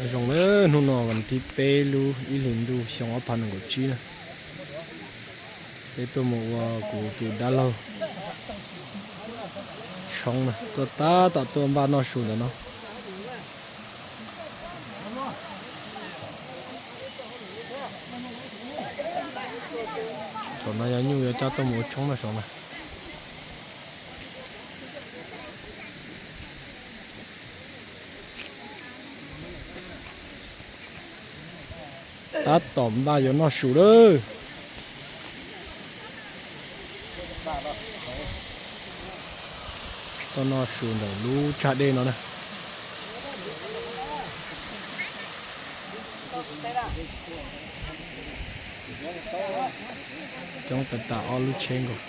Zoo na, hnub no vas thib peb lub ib hlis ntuj xyoo ob phav nees nkaum tsib na. Peb tuaj mus ua kuv tus dab laug tshoob na, tuaj tab tom tuaj npaj noj su ntawm no. Saum no yog nyuj yuav coj tuaj mus ua tshoob na saum no. Tab tom npaj yuav noj su lawm. Tuaj noj su ntawm lub tsag dej no na. Coob tas tas ob lub tsheb nkaus.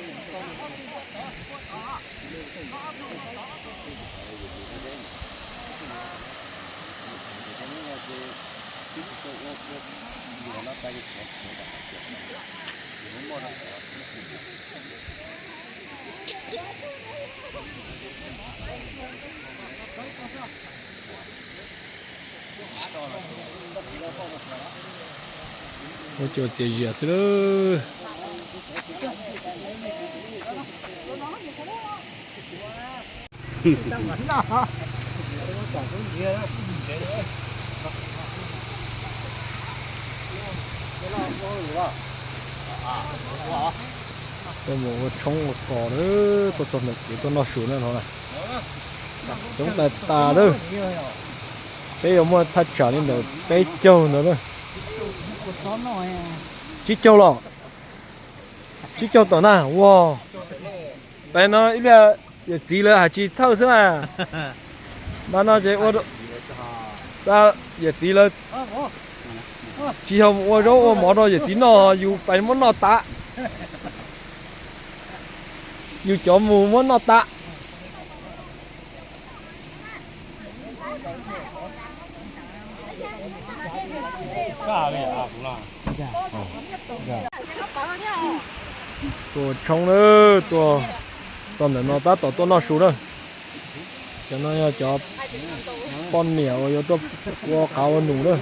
Ua cua txias zias xwb lawm. Tuaj mus ua tshoob ua kos lawm, tuaj txog ntawm kev tuaj noj su na no na. Coob tas tas lawm. Peb yuav muaj thaj tsam li ntawm peb caug ntawd na. Tsib caug los? Tsib caug tom na, ua. Peb no ib pliag yawm txiv lawv hais tsis txhawj xwb mas. Mas no ces ua, yawm txiv lawv tsis yog mus ua zaub ua mov rau yawm txiv noj, yus pais muab noj tas. Yus cov mus muab noj tas. Tuaj tshoob na, tuaj txog ntawm no tab tom tuaj noj su na. Cov no yog cov poj niam uas yuav tuaj ua qav ua num na.